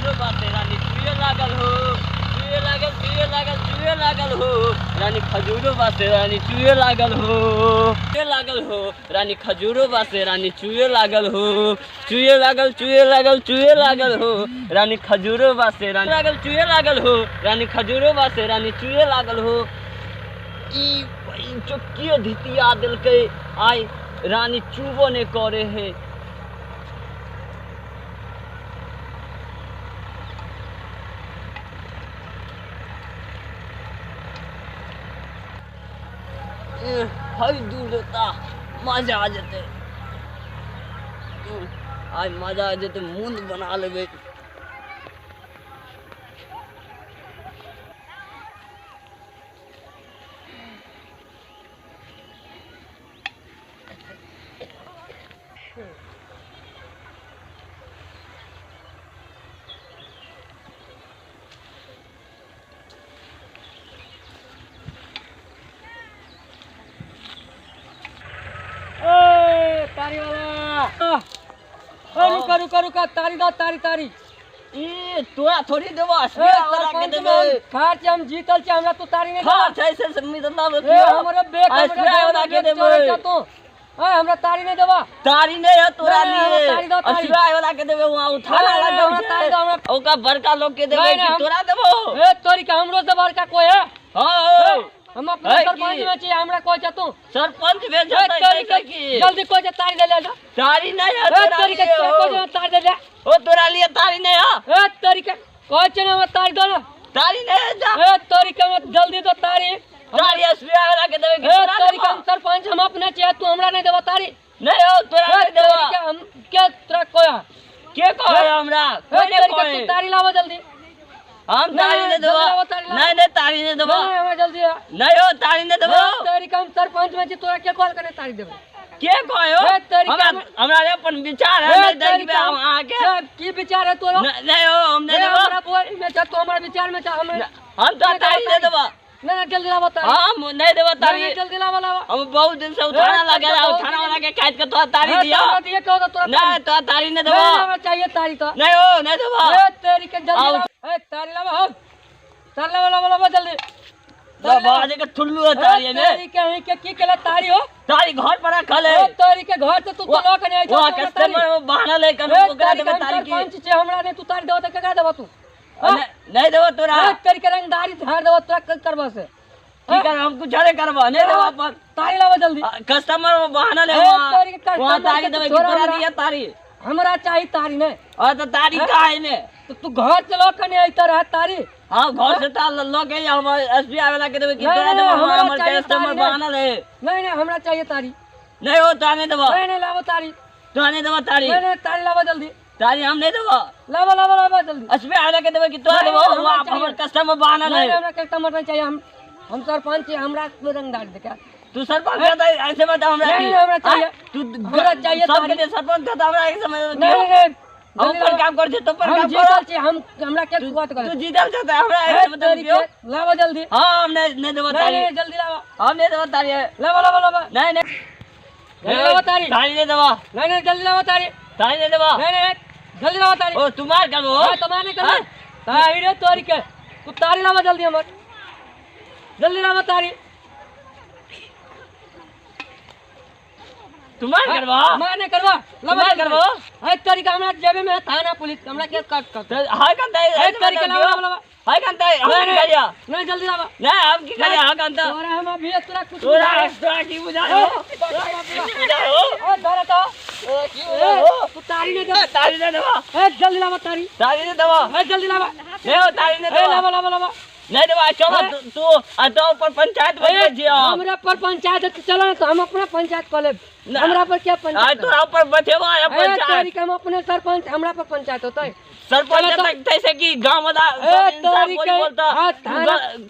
खजूरो बाटे रानी चुए लागल हो, चुए लागल, चुए लागल, चुए लागल हो, रानी खजूरो बाटे रानी चुए लागल हो, चुए लागल हो, रानी खजूरो बाटे रानी चुए लागल हो, चुए लागल, चुए लागल, चुए लागल हो, रानी खजूरो बाटे रानी लागल, चुए लागल हो, रानी खजूरो बाटे रानी चुए लागल हो। ई चुक्कियो धितिया देलकै, आइ रानी चुबो नहि करे है। हई दूर देता मजा आ जेतै, आइ मजा आ जेतै, मुंड बना लेबै। तारी वाला, रुका रुका रुका, तारी दा, तारी तारी। ई तोरा थोड़ी देबो, असली के देबे। खार हम जीतल छी, हमरा तू तारी नहीं। खार छै से मितला। ए हमरा बेक, हमरा के देबे तू। ए हमरा तारी नहीं देबा। तारी नहीं है तोरा लिए, असुराय वाला के देबे। वहां उठा वाला तारी दो हमरा, ओका बड़का लोग के देबे कि तोरा देबो? ए तोरी के हमरो से बड़का कोई है? हां, हम अपना सरपंच में छी, हमरा कोई छ तू सरपंच में छ की? जल्दी कोई छ तारी दे ले जा। तारी नहीं है तोरा लिए, कोई तारी दे ले। ओ तोरा लिए तारी नहीं है। ए तोरी के कोई छ ना, तारी दो ना। तारी नहीं है, जा। ए तोरी के मत, जल्दी दो तारी। तारी एसबीआई वाला के देबे कि तोरा? तोरी के हम सरपंच हम अपने छी, तू हमरा नहीं देबा तारी। नहीं हो, तोरा नहीं देबा। के हम के तोरा कोया के कहे हमरा? कोई नहीं कहे। तू तारी लावा जल्दी। हम तारी नहीं देबो। नहीं नहीं, तारी नहीं देबो। नहीं, हमरा जल्दी। नहीं हो, तारी नहीं देबो। तारी के हम सरपंच में छी, तोरा के कॉल करने तारी देबे? के कहो? हमरा हमरा अपन विचार है, नहीं देबे हम अहाँ के। की विचार है तोरा? नहीं हो, हम नहीं देबो। हमरा बोल में छ, तू हमरा विचार में छ। हम हम तो तारी नहीं देबो। नहीं नहीं, जल्दी लावा तारी। हम नहीं देबो तारी। जल्दी लावा लावा। हम बहुत दिन से उठाना लगे, उठाना वाला के काट के तोरा तारी दिया। दिए कहो तो तोरा। नहीं, तोरा तारी नहीं देबो। हमरा चाहिए तारी तो। नहीं हो, नहीं देबो। ए तेरी के जल्दी लावा। ए तारी लावा, हम तारी लावा लावा लावा जल्दी। बाजे के ठुल्लू है तारी ने। तारी के ही के की केला तारी हो? तारी घर पर रखल है। तारी के घर से तू तो लॉक नहीं आई। वहां कस्टमर वो बहाना ले कर ओकरा देबे तारी की? सरपंच छे, हमरा ने तू तारी देबो त केकरा देबो तू? नहीं देबो तोरा। तारी के रंगदारी झाड़ देबो तोरा, करबो से की कर? हम कुछ नहीं करबो, नहीं देबो अपन। तारी लावा जल्दी। कस्टमर वो बहाना ले वहां, तारी देबे कि तोरा दिया तारी? हमरा चाहिए तारी नहीं। और तो तारी का है ने? तो तू घर से लॉक नहीं आई रहा तारी। हां, घर से ता लॉक है, हम एसबीआई वाला के देबे कि तोरा देबो? हमर कस्टमर बहाना ले। नहीं नहीं, हमरा चाहिए तारी। नहीं हो, तो नहीं देबो। नहीं नहीं, लावो तारी। तो नहीं देबो तारी। नहीं नहीं, तारी लावो जल्दी। तारी हम नहीं देबो। लावो लावो लावो जल्दी। एसबीआई वाला के देबे कि तोरा देबो? हमर कस्टमर बहाना ले। नहीं, हमरा कस्टमर नहीं चाहिए। हम सरपंच छी, हमरा रंगदारी दे। तू सरपंच है तो ऐसे बता हमरा। नहीं, हमरा चाहिए। तू हमरा चाहिए सब के सरपंच है तो हमरा एक समझ। नहीं नहीं, हम पर काम कर छे, तो पर हम काम कर। जीतल छी, हम हमरा के बात कर? तू जीतल छ त हमरा ऐसे बता दियो। लावा जल्दी। हां, हम नहीं नहीं देबो तारी। नहीं, जल्दी लावा। हम नहीं देबो तारी। लावा लावा लावा। नहीं नहीं, लावा तारी। तारी नहीं देबो। नहीं नहीं, जल्दी लावा तारी। तारी नहीं देबो। नहीं नहीं, जल्दी लावा तारी। ओ तुम्हार करबो? हां, तुम्हार नहीं करबो। तारी रे तोरी के, तू तारी लावा जल्दी हमर, जल्दी लावा तारी। तुम्हार करबो? मार नहीं करबो, लावा करबो। है तरीका हमरा जेबे में थाना पुलिस हमरा के कट कट हाय कंता है तरीका। लावा लावा। हाय कंता, हम की करिया? नहीं, जल्दी लावा। नहीं, हम की करिया? हाय कंता, तोरा हम अभी तोरा कुछ तोरा तोरा की बुझा हो? बुझा हो? ओ धरा तो की बुझा हो? तू तारी नहीं दे। तारी नहीं देबो। ए जल्दी लावा तारी। तारी नहीं देबो। ए जल्दी लावा। नहीं हो, तारी नहीं देबो। लावा लावा लावा। नहीं देबो। चलो, तू आ तो ऊपर पंचायत बन जियो। हमरा पर पंचायत? चलो ना तो हम अपना पंचायत कर लेब। हमरा पर क्या पंचायत? तोरा ऊपर बचेबा है पंचायत? हम अपने सरपंच, हमरा पर पंचायत होतै? सरपंच तक तैसे कि गांव वाला सब बोलता,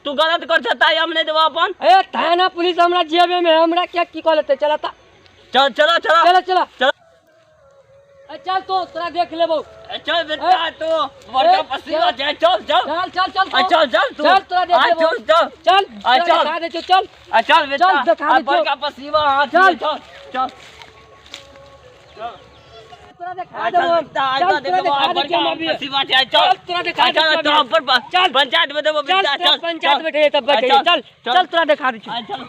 तू गलत कर छता, हम नहीं देबो अपन। ए थाना पुलिस हमरा जेबे में, हमरा क्या की कह लेते? चला ता। चल, चलो चलो। चलो चलो चलो। चल तो तोरा देख लेबो। चल बेटा, तो बड़का पसीना जाए। चल चल चल चल चल चल चल, तू चल, तोरा देख लेबो। चल चल चल चल, दिखा दे, चल चल बेटा, चल दिखा दे। बड़का पसीना। हां, चल चल चल। तोरा देखा देबो हम। चल तोरा देखा दै छियौ हम अभी। चल चल तोरा देखा दै छियौ चल अभी। पर चल। पंचायत में देबो चल चल चल पंचायत बैठे तब बैठे चल, चल चल तोरा देखा दै छियौ। चल।